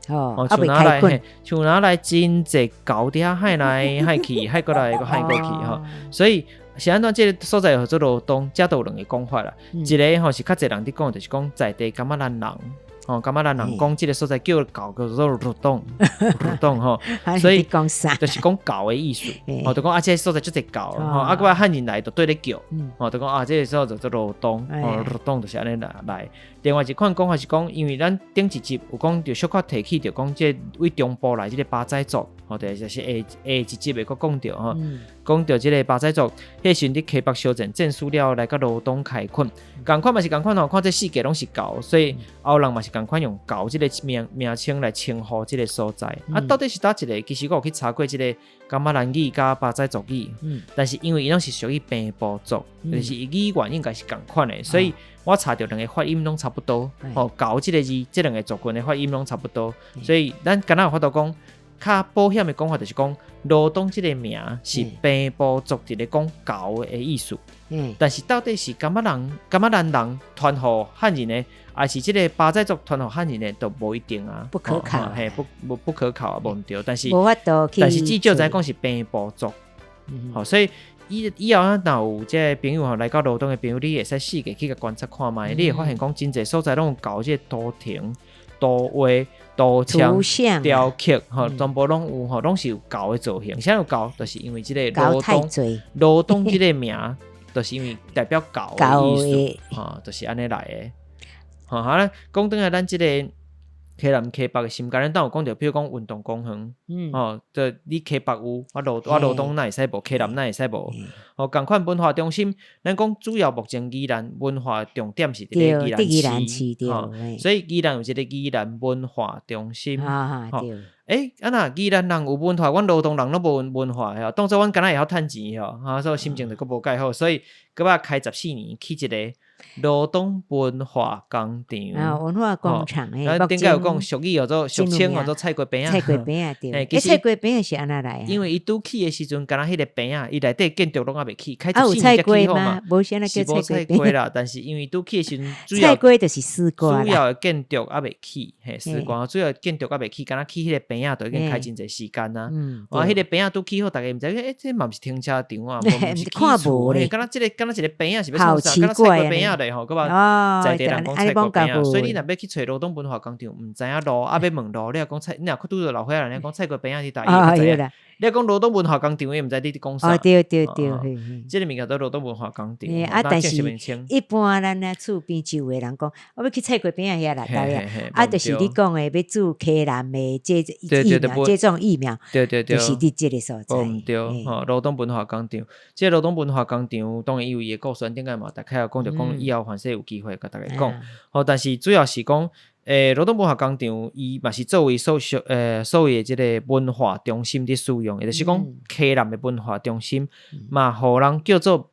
哦，樹林內，樹林內真濟猴佇遐害來害去，害過來閣害過去吼。所以是按怎這個所在號做羅東，遮都有兩個講法啦。一個吼是較濟人佇講，就是講在地噶瑪蘭人，吼噶瑪蘭人講這個所在叫猴叫做羅東，羅東吼。所以就是講猴的意思，吼就講啊，這個所在足濟猴，吼啊，閣漢人來就對咧叫，吼就講啊，這個所在叫做羅東，吼羅東就是按呢來來。另外一款講法是講，因為咱頂一集有講著小可提起著講，這位中部來這個巴仔族，吼，就是下下一集會閣講著吼，講著這個巴仔族，彼時陣佇溪北小鎮戰輸了來到羅東開墾，仝款嘛是仝款吼，看這四界攏是猴，所以後人嘛是仝款用猴這個名名稱來稱呼這個所在。啊，到底是佗一個？其實我有去查過這個噶瑪蘭語佮巴仔族語，但是因為伊攏是屬於平埔族，就是語言應該是仝款的，所以我查著兩個發音攏差不多，吼，猴這個字，這兩個族群的發音攏差不多，所以咱敢若有法度講，較保險的講法就是講，羅東這個名是平埔族佇咧講猴的意思，但是到底是噶瑪蘭噶瑪蘭人傳予漢人的，還是這個巴仔族傳予漢人的，都無一定啊，不可靠，嘿，不不可靠啊，無毋對，但是但是至少知影講是平埔族，吼，所以。以後若有這個朋友吼來到羅東的朋友，你會使四界去共觀察看覓，你會發現講真濟所在攏有猴這個圖騰、圖畫、圖像、雕刻，吼，全部攏有吼，攏是有猴的造型。啥有猴，就是因為這個羅東，羅東這個名，就是因為代表猴的意思，吼，就是按呢來的。吼，好啦，講轉來咱這個。溪南溪北的心肝，咱頭有講著，比如講運動公園，吼，就你溪北有，我羅東哪會使無？溪南哪會使無？吼，仝款文化中心，咱講主要目前宜蘭文化重點是佇咧宜蘭市，吼，所以宜蘭有一個宜蘭文化中心，吼，欸，啊若宜蘭人有文化，阮羅東人攏無文化吼，當做阮敢若會曉趁錢吼，哈，所以心情就閣無蓋好，所以閣欲開14年起一個羅東文化工場。啊，文化工廠，咱頂擺有講俗語叫做俗稱叫做菜瓜棚仔。菜瓜棚仔對。欸，菜瓜棚仔是按怎來？因為伊拄起的時陣，敢若彼個棚仔，伊內底建築攏猶未起，開十四年才起好嘛。是無菜瓜啦，但是因為拄起的時陣，主要菜瓜就是絲瓜。主要的建築猶未起，嘿，絲瓜主要建築猶未起，敢若起彼個棚仔，就已經開真濟時間啊。啊，彼個棚仔拄起好，逐家毋知，欸，這嘛毋是停車場啊，毋是看無咧。敢若這個，敢若一個棚仔是欲創啥？敢若菜瓜棚仔咧吼，閣嘛在地人講菜瓜棚仔，所以你若欲去揣羅東文化工場，毋知影路，啊欲問路，你若講菜，你若去拄著老歲仔人，你講菜瓜棚仔佇佗，伊會知影。你若講羅東文化工場，伊毋知你佇講啥。哦，對對對，這個物件叫羅東文化工場。啊，但是一般咱咧厝邊周圍人講，我欲去菜瓜棚仔遐啦，對啊，啊，就是你講的欲注溪南的這疫苗，這種疫苗，對對對，就是佇這個所在。毋對，吼，羅東文化工場，這個羅東文化工場當然伊有伊的故事，頂擺嘛大概有講著講，以後凡勢有機會共逐家講。吼，但是主要是講，羅東文化工場伊嘛是作為所謂的這個文化中心佇使用，也就是講溪南的文化中心，嘛予人叫做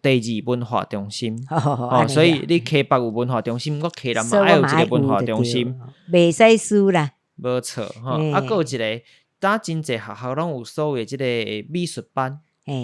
第二文化中心。哦，所以你溪北有文化中心，我溪南嘛愛有一個文化中心。袂使輸啦。無錯，吼，啊，閣有一個，當真濟學校攏有所謂這個美術班。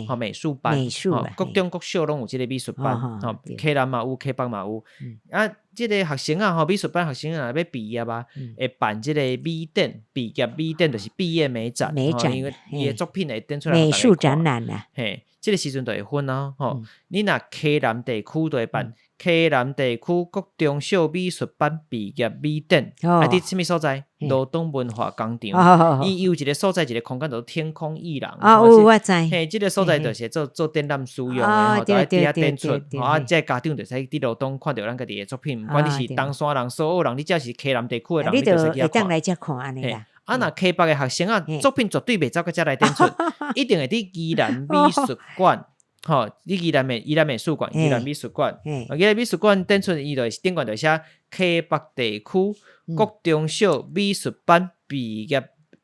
吼，美術班，吼，國中國小攏有這個美術班，吼，溪南嘛有，溪北嘛有。啊，這個學生啊，吼，美術班學生啊，欲畢業啊，會辦這個美展，畢業美展就是畢業美展，因為伊的作品會展出來。美術展覽啊。嘿，這個時陣就會分啊，吼，你若溪南地區就會辦。溪南地區國中小美術班畢業美展，啊，佇啥物所在？羅東文化工場，伊有一個所在，一個空間，叫做天空藝廊。哦，有我知。嘿，這個所在就是做做展覽使用的，吼，就愛佇遐展出。吼，啊，這個家長就會使佇羅東看著咱家己的作品，毋管你是東山人、蘇澳人，你只要是溪南地區的人，你就會使去遐看。嘿，啊，若溪北的學生啊，作品絕對袂走到遮來展出，一定會佇宜蘭美術館。吼，你宜蘭美術館，宜蘭美術館，宜蘭美術館展出，伊就是頂懸就寫溪北地區國中小美術班畢業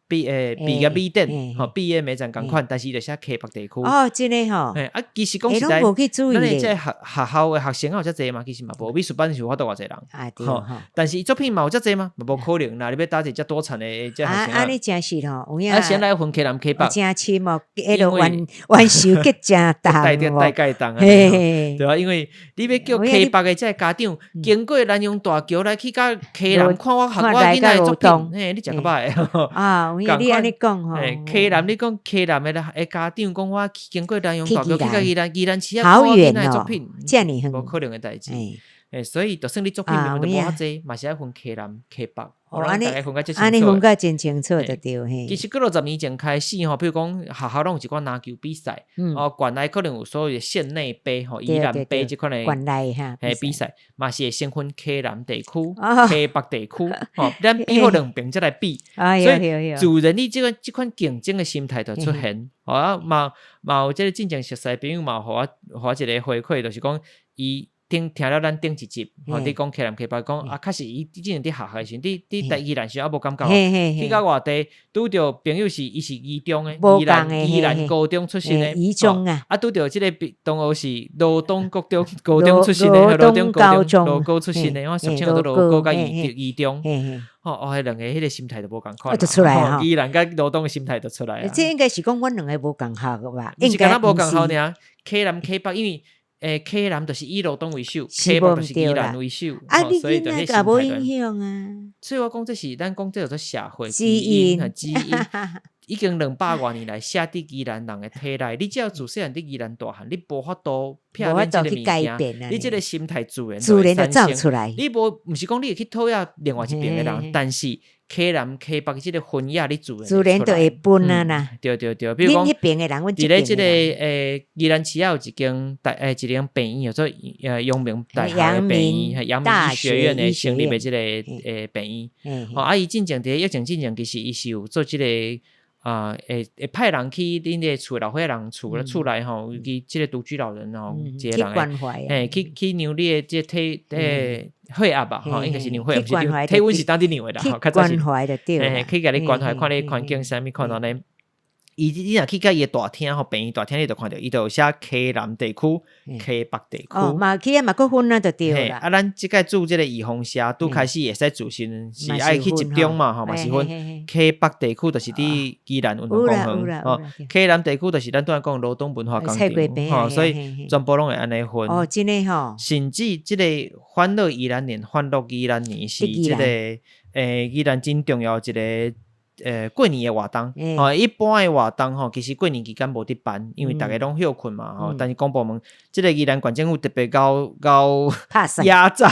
美展，吼，畢業美展仝款，但是伊就寫溪北地區。哦，真的吼。嘿，啊，其實講實在，咱的這學校的學生有遮濟嗎？其實嘛無，美術班是有法度偌濟人。啊，對吼。但是伊作品嘛有遮濟嗎？嘛無可能啦，你欲搭一遮多產的這學生。啊，按呢真實吼，有影。啊，先來分溪南溪北。真深哦，彼落冤冤仇結誠重。帶帶蓋重。對啊，因為你欲叫溪北的這个家長經過南陽大橋來去共溪南看我學我囡仔的作品，嘿，你食較歹。啊，有影你按呢講吼。溪南，你講溪南的家長講我經過南陽大橋去共宜蘭市看我囡仔的作品，無可能的代誌。欸，所以就算你作品明明都無遐濟，嘛是愛分溪南溪北。哦，按呢按呢分甲真清楚就對嘿。其實幾落十年前開始吼，比如講學校攏有一寡籃球比賽，哦，縣內可能有所謂的縣內杯吼，宜蘭杯這款的縣內哈，嘿比賽，嘛是會先分溪南地區、溪北地區，吼，咱比好兩邊才來比，所以自然你這款競爭的心態就出現，吼啊，嘛有這個進前熟似朋友嘛，予我一個回饋，就是講伊。頂聽了咱頂一集，吼，佇講溪南溪北講啊，確實伊之前佇學校的時陣，佇佇宜蘭時猶無感覺，去到外地拄著朋友是伊是宜中的，宜蘭高中出身的，宜中啊，啊拄著這個同學是羅東國中高中出身的，羅東高中羅高出身的，我俗稱叫做羅高佮宜中，吼，哦，彼兩个彼個心態就無仝款，就出來吼，宜蘭佮羅東的心態就出來啊。這應該是講阮兩个無仝校吧？毋是敢若無仝校爾，溪南溪北，因為。欸，溪南就是以羅東為首，溪北就是宜蘭為首，啊，你囡仔也無影響啊。所以我講這是咱講這叫做社會基因，基因已經200外年來寫佇宜蘭人的體內。你只要自細漢佇宜蘭大漢，你無法度避免這個物件，你這個心態自然自然就走出來。你無毋是講你會去討厭另外一邊的人，但是。溪南溪北這個分野你自然自然就會分啊啦。對對對，比如講，恁彼邊的人，阮佇咧這個這邊的人。宜蘭市仔有一間大一間病院，叫做陽明大學的病院，陽明醫學院的成立的這個病院。吼，啊，伊進前佇咧疫情進前，其實伊是有做這個啊，會派人去恁的厝老歲仔人厝厝內吼，尤其這個獨居老人吼，一個人嘿，去量你的這個體血壓吧，吼，應該是量血壓，毋是量體溫是當佇量的啦，吼，較早是，嘿，去共你關懷，看你環境啥物款按呢。伊你若去共伊的大廳吼，病院大廳，你就看著伊就有寫溪南地區、溪北地區。哦，嘛去遐嘛閣分啊，就對啦。啊，咱這擺住這個怡豐社，拄開始會使住時陣是愛去集中嘛，吼，嘛是分溪北地區，就是佇宜蘭運動公園，吼，溪南地區就是咱拄仔講羅東文化廣場，吼，所以全部攏會按呢分。哦，真的吼。甚至這個歡樂宜蘭年、歡樂宜蘭年是這個宜蘭真重要一個過年的活動，吼，一般的活動吼，其實過年期間無佇辦，因為逐家攏歇睏嘛，吼。但是公部門這個宜蘭縣政府特別𠢕𠢕壓榨，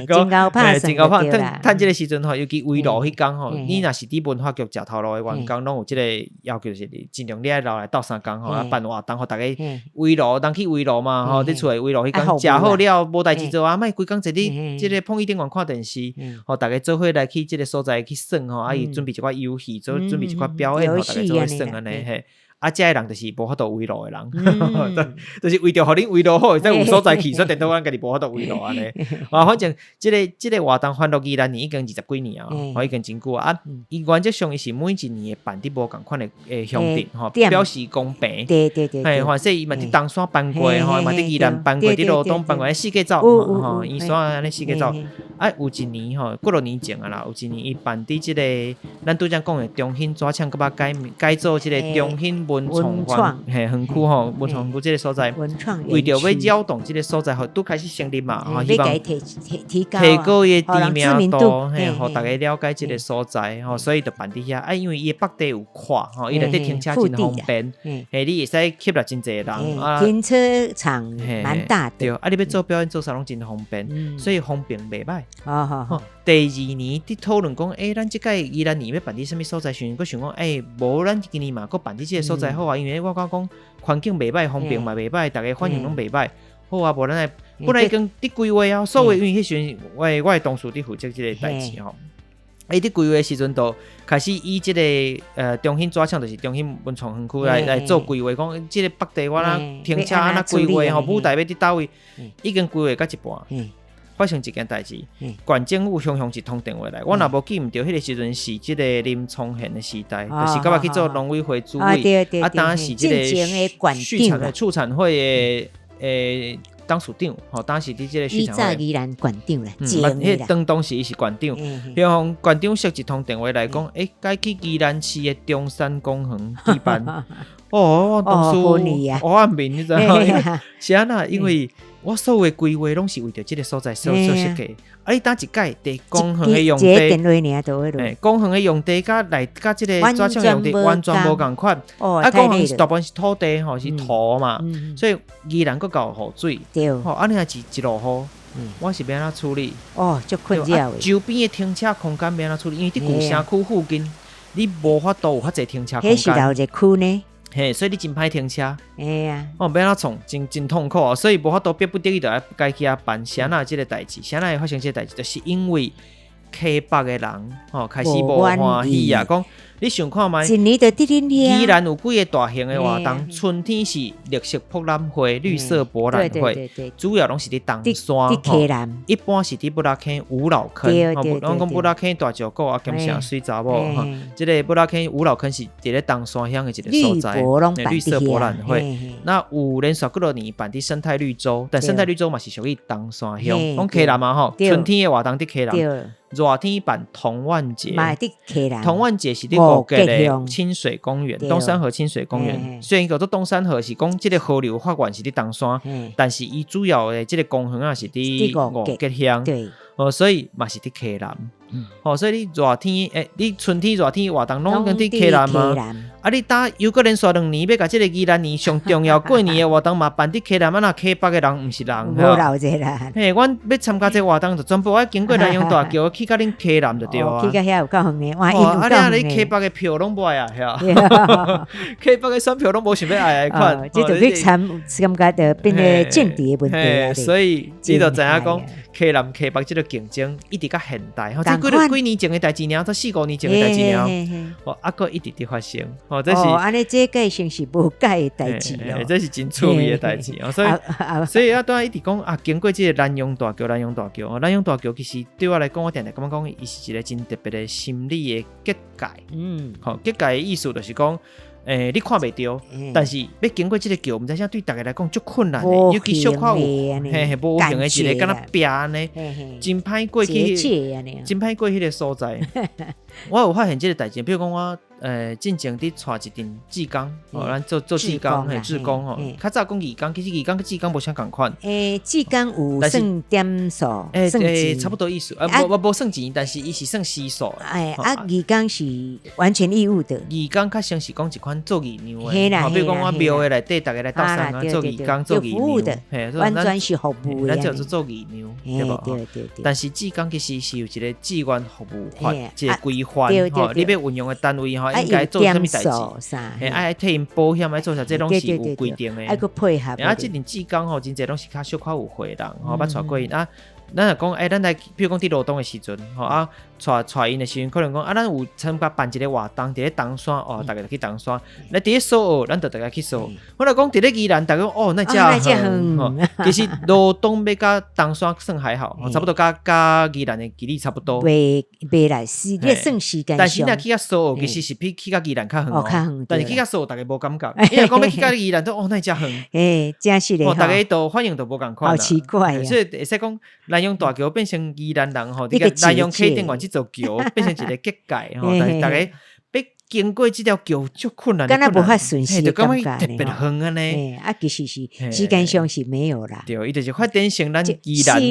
真𠢕拍算，真𠢕拍算。趁這個時陣吼，尤其圍爐彼工吼，你若是佇文化局食頭路的員工，攏有這個要求，是盡量你愛留來鬥相共吼，啊辦活動，予逐家圍爐，人去圍爐嘛，吼，佇厝內圍爐彼工，食好了無代誌做啊，莫規工坐佇這個膨椅頂懸看電視，予逐家做伙來去這個所在去耍吼，啊伊準備一寡遊戲，做準備一寡表演，予逐家做伙耍按呢嘿。啊，遮的人就是無法度圍爐的人，就是為著予恁圍爐好，會使有所在去，所以顛倒阮家己無法度圍爐按呢。啊，反正這個這個活動歡樂宜蘭年已經二十幾年啊，吼已經真久啊。伊原則上伊是每一年會辦佇無仝款的鄉鎮吼，表示公平。嘿，反正伊嘛佇東山辦過吼，嘛佇宜蘭辦過，佇羅東辦過，四界走吼，伊煞按呢四界走。啊，有一年吼，幾落年前啊啦，有一年伊辦佇這個咱拄才講的中興紙廠，閣捌改改做這個中興文創嘿園區吼，文創園區這個所在，為著欲擾動這個所在，吼，拄開始成立嘛，吼，希望提高伊的知名度，嘿，予逐家了解這個所在，吼，所以就辦佇遐。啊，因為伊的北地有闊，吼，伊內底停車真方便，嘿，你會使吸納真濟人。啊，停車場蠻大的。對，啊，你欲做表演做啥攏真方便，所以風評袂䆀。吼，第二年佇討論講，欸，咱這擺宜蘭年欲辦佇啥物所在時陣，閣想講，欸，無咱今年嘛閣辦佇這個所在好啊，因為我感覺講環境袂䆀，風評嘛袂䆀，逐家反應攏袂䆀，好啊，無咱來本來已經佇規劃啊，所以因為彼時陣，我的同事佇負責這個代誌吼，伊佇規劃時陣就開始以這個中興紙廠，就是中興文創園區來做規劃，講這個北地我若停車按怎規劃吼，舞台欲佇佗位，已經規劃到一半。發生一件代誌，縣政府雄雄一通電話來，我若無記毋著，彼個時陣是這個林聰賢的時代，就是到尾去做農委會主委，啊，當時這個畜產畜產會的董事長，吼，當時佇這個畜產會。宜蘭縣長啦，彼個當時伊是縣長，雄雄縣長說一通電話來講，欸，改去宜蘭市的中山公園舉辦。哦，我當初黑暗面，你知影？是按怎？因為我所有的規劃攏是為著這個所在所做設計。啊，你當一改佇公園的用地，欸，公園的用地佮內佮這個紙廠用地完全無仝款。啊，公園是大部分是土地吼，是土嘛，所以宜蘭閣夠雨水。吼，按呢若是一落雨，我是欲按怎處理？哦，足困擾。周邊的停車空間欲按怎處理？因為佇舊城區附近，你無法度有遐濟停車空間。彼是鬧熱區呢。嘿，所以你真歹停車。嘿啊，哦，欲按怎創，真真痛苦啊！所以無法度逼不得已，就愛改去遐辦。是按怎這個代誌？是按怎會發生這個代誌？就是因為溪北的人吼開始無歡喜啊！講你想看覓？一年就佇恁遐。宜蘭有幾个大型的活動，春天是綠色博覽會、綠色博覽會，主要攏是佇東山吼。一般是佇布拉坑五老坑，吼，咱講布拉坑大石鼓啊，兼城水查某吼。這个布拉坑五老坑是佇咧東山鄉的一个所在，綠色博覽會。那有連續幾落年辦佇生態綠洲，但生態綠洲嘛是屬於東山鄉，講溪南嘛吼。春天的活動佇溪南。熱天辦童玩節，童玩節是佇五結的清水公園，東山河清水公園。雖然叫做東山河，是講這个河流發源是佇東山，但是伊主要的這个公園啊是佇五結鄉，哦，所以嘛是佇溪南。吼，所以你熱天欸，你春天熱天活動攏佇溪南啊。啊！你搭又閣連續2年欲共這个宜蘭年上重要過年的活動嘛辦佇溪南，啊若溪北的人毋是人，無留者啦。嘿，阮欲參加這個活動，就全部愛經過南陽大橋去到恁溪南就對啊。去到遐有夠遠的，哇！啊，你你溪北的票攏無愛啊，遐。溪北的選票攏無想欲愛的款，這就去參參加就變個政治的問題啊。所以你就知影講溪南溪北這个競爭一直到現代，吼，這幾幾年前的代誌爾，這四五年前的代誌爾，哦，啊，閣一直佇發生。哦，這是按呢，這個算是無解的代誌哦。這是真趣味的代誌哦。所以，所以啊，拄仔一直講啊，經過這个南陽大橋，南陽大橋，哦，南陽大橋其實對我來講，我定定感覺講，伊是一个真特別的心理的結界。好，結界的意思就是講，欸，你看袂著，但是欲經過這个橋，毋知啥對逐家來講足困難的，尤其小可有嘿嘿無形的一个敢若壁按呢，真歹過去，真歹過彼个所在。我有發現這个代誌，比如講我。進前佇帶一陣志工，哦，咱做做志工，嘿，志工吼。較早講義工，其實義工佮志工無啥仝款。欸，志工有算點數，算錢，差不多意思。啊，無無算錢，但是伊是算時數。欸，啊，義工是完全義務的。義工較像是講一款做義娘的，比如講我廟的內底，逐家來鬥相共做義工，做義娘，嘿，完全是服務的。咱叫做做義娘，對無？對對對。但是志工其實是有一個志願服務法，一個規範，吼，你欲運用的單位吼。應該做啥物代誌？嘿，愛替𪜶保險，愛做啥？這攏是有規定的。愛閣配合。啊，這陣志工吼，真濟攏是較小可有歲人，吼，捌帶過𪜶啊。咱若講，欸，咱來，比如講佇羅東的時陣，吼啊，帶帶𪜶的時陣，可能講啊，咱有參加辦一个活動，佇咧東山，哦，逐家就去東山。來佇咧蘇澳，咱就逐家去蘇澳。我若講佇咧宜蘭，逐家講哦，哪遮遠？吼，其實羅東欲佮東山算還好，差不多佮佮宜蘭的距離差不多。袂袂來，是你算時間。但是若去較蘇澳，其實是比去較宜蘭較遠哦。但是去較蘇澳，逐家無感覺，因為講欲去較宜蘭，都哦，哪遮遠？欸，真實的。哦，逐家都反應都無仝款。好奇怪。所以會使講，南陽大橋變成宜蘭人吼，這個南陽溪頂懸這座橋變成一個結界吼，但是逐家欲經過這條橋足困難，敢若無法順勢的感覺，特別遠按呢。啊，其實是時間上是沒有啦。對，伊就是發展成咱宜蘭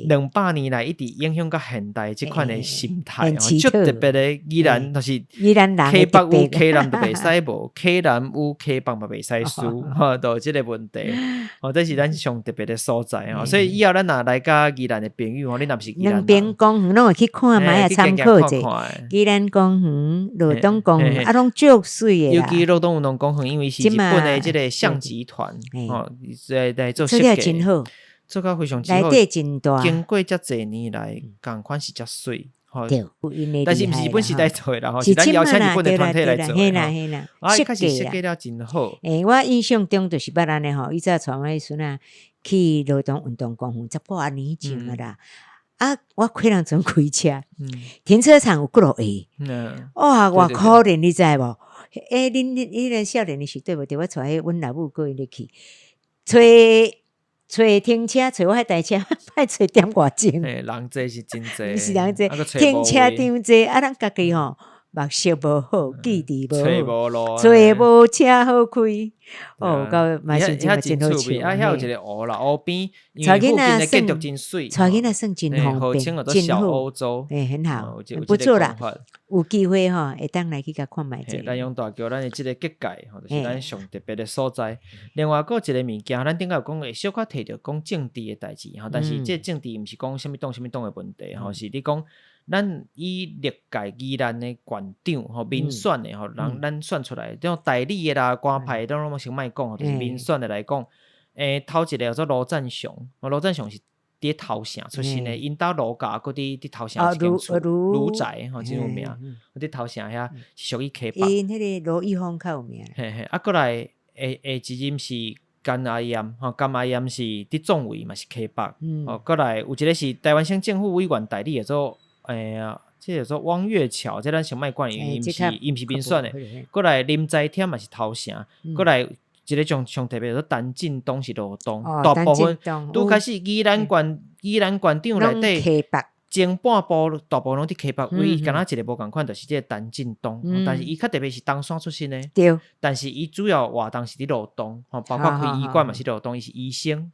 200年來一直影響到現代這款的心態，足特別的宜蘭就是宜蘭人溪北有溪南就袂使無，溪南有溪北嘛袂使輸，吼，就這个問題。哦，這是咱上特別的所在哦。所以以後咱若來佮宜蘭的朋友吼，你若毋是宜蘭兩邊公園攏會去看覓啊，參考者。宜蘭公園、羅東公園啊，攏足媠的。尤其羅東運動公園，因為是日本的這个相集團哦，來來做設計，真好，做甲非常之好。內底真大，經過遮濟年來，仝款是遮媠。對，但是毋是日本時代做的啦，吼，是咱邀請日本的團體來做的。啊，伊確實設計了真好。欸，我印象中就是捌按呢吼，以前帶阮的孫仔去羅東運動公園，十幾年前啊啦。啊，我開人陣開車，停車場有幾落個，哇，偌可憐，你知無？欸，恁恁彼个少年的時對無？對，我帶彼阮老母佮𪜶咧去，揣揣停車，揣我彼台車，愛揣點外鐘。欸，人濟是真濟，毋是人濟，停車場濟，啊，咱家己吼目色無好，記憶無好，揣無車好開。哦，到嘛是真真好笑。啊，遐有一个湖啦，湖邊因為附近的建築真媠，帶囡仔算真方便，真好。歐洲，欸，很好，不錯啦。有機會吼，會當來去共看覓者。南陽大橋，咱的這个結界吼，就是咱上特別的所在。另外，閣有一个物件，咱頂下有講會小可提著講政治的代誌吼，但是這政治毋是講啥物黨啥物黨的問題吼，是你講咱以歷屆宜蘭的縣長吼，民選的吼，人咱選出來，這種代理的啦、官派的，攏先莫講，就是民選的來講，欸，頭一个叫做盧贊雄，盧贊雄是佇頭城出身的，𪜶兜盧家閣佇佇頭城一間厝，盧宅吼真有名。佇頭城遐是屬於溪北。𪜶彼个盧玉峰較有名。嘿嘿，啊，過來下下一任是甘阿諺，吼，甘阿諺是佇壯圍嘛是溪北。哦，過來有一个是台灣省政府委員代理，叫做欸，這個叫做汪月橋，這咱先莫管，伊毋是伊毋是民選的。過來林在天嘛是頭城，過來一个上上特別，叫做陳進東是羅東，大部分拄開始宜蘭縣宜蘭縣長內底，前半部大部分攏佇溪北，唯一敢若一个無仝款，就是這个陳進東，但是伊較特別是東山出身的，對，但是伊主要活動是佇羅東，吼，包括開醫館嘛是羅東，伊是醫生。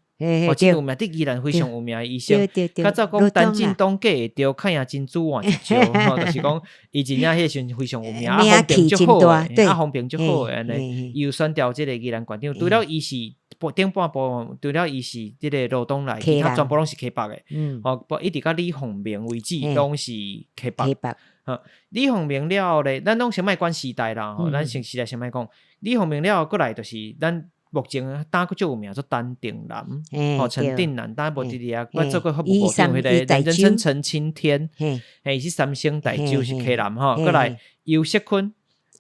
哦，真有名，佇宜蘭非常有名的醫生。較早講陳進東嫁會著，較贏珍珠換一石，吼，就是講伊真正彼個時陣非常有名，啊，風評足好的，啊，風評足好的按呢，伊有選調這個宜蘭縣長，除了伊是頂半部，除了伊是這個羅東來，其他全部攏是溪北的，吼，一直到李鳳明為止，攏是溪北。李鳳明了後咧，咱攏先莫管時代啦，吼，咱先時代先莫講。李鳳明了後，過來就是咱目前當閣足有名做陳定南，吼，陳定南，當無佇遐，我做過服務部長彼個，人稱陳青天，嘿，是三星大洲是溪南吼，過來游錫堃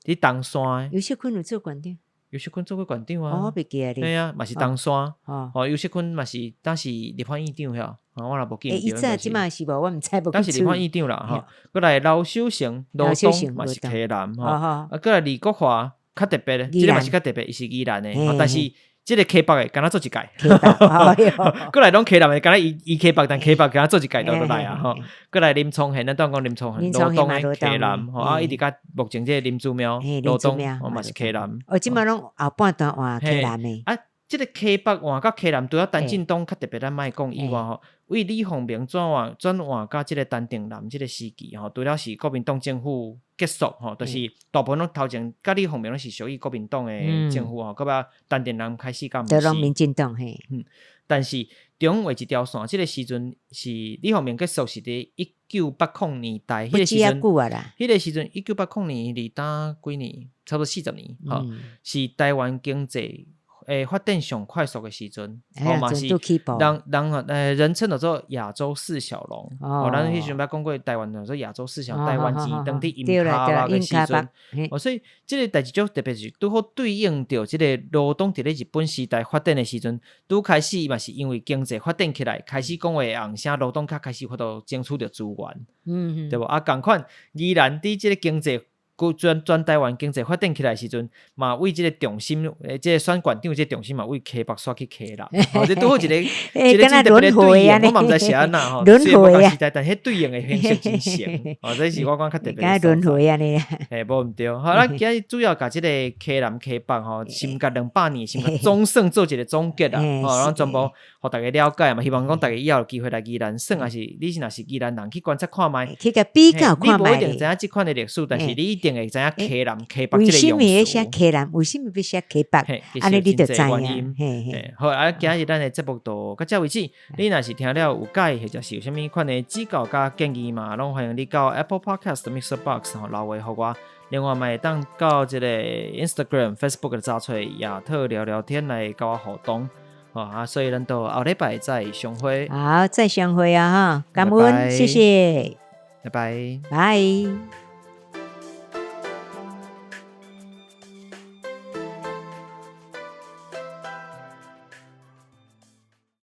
佇東山。游錫堃有做縣長？游錫堃做過縣長啊，我袂記得。嘿啊，嘛是東山，吼，游錫堃嘛是當時立法院長遐，我若無記毋著。伊早這馬是無，我毋知無。當時立法院長啦，吼，過來劉守成，羅東嘛是溪南，吼，啊，過來李國華較特別咧，這个嘛是較特別，伊是宜蘭的，但是這个溪北的，敢若做一屆，過來攏溪南的，敢若伊伊溪北，但溪北敢若做一屆就落來啊，吼。過來林聰賢，咱當講林聰賢，羅東的溪南，吼啊，一直到目前這个林姿妙，羅東，嘛是溪南。哦，這馬攏後半段換溪南的。啊，這个溪北換佮溪南，除了陳進東較特別，咱莫講以外吼，為李鳳明轉換轉換佮這个陳定南這个時期吼，除了是國民黨政府結束吼，就是大部分攏頭前佮李鳳明攏是屬於國民黨的政府吼，到尾陳定南開始佮毋是。民進黨嘿。嗯，但是中間畫一條線，這个時陣是李鳳明結束是佇1980年代，彼个時陣，彼个時陣1980年離今幾年，差不多40年，吼，是台灣經濟發展上快速的時陣，吼嘛是人人人稱叫做亞洲四小龍，哦，咱彼時陣捌講過台灣叫做亞洲四小龍，台灣錢當佇印跤目的時陣，哦，所以這个代誌就特別是拄好對應著這个羅東佇咧日本時代發展的時陣，拄開始嘛是因為經濟發展起來，開始講話紅聲羅東較開始有法度爭取著資源，對無？啊，仝款宜蘭佇這个經濟全全台灣經濟發展起來的時陣，嘛為這个重心，這个選縣長這个重心嘛為溪北煞去溪南，吼，這拄好一个一个真特別的對應，我嘛毋知是按怎吼，雖然無仝時代，但彼對應的形式真像，哦，這是我感覺較特別的輪迴按呢，嘿，無毋對，好，咱今日主要共這个溪南溪北吼，深佮200年，深佮總算做一个總結啦，吼，咱全部予大家了解嘛，希望講大家以後有機會來宜蘭耍，抑是你是若是宜蘭人去觀察看覓，去共比較看覓，你無一定知影這款的歷史，但是你一定會知影溪南溪北這個用詞。為什麼欲寫溪南？為什麼欲寫溪北？按呢你就知影。嘿，好，啊，今日咱的節目就到這為止。你若是聽了有佮意，或者是有啥物款的指教佮建議嘛，攏歡迎你到 Apple Podcast、Mixer Box 吼留話予我。另外嘛會當到這个 Instagram、Facebook 的查揣亞特聊聊天來佮我互動。好啊，所以咱到後禮拜再相會。好，再相會啊！哈，感恩，謝謝，拜拜，拜。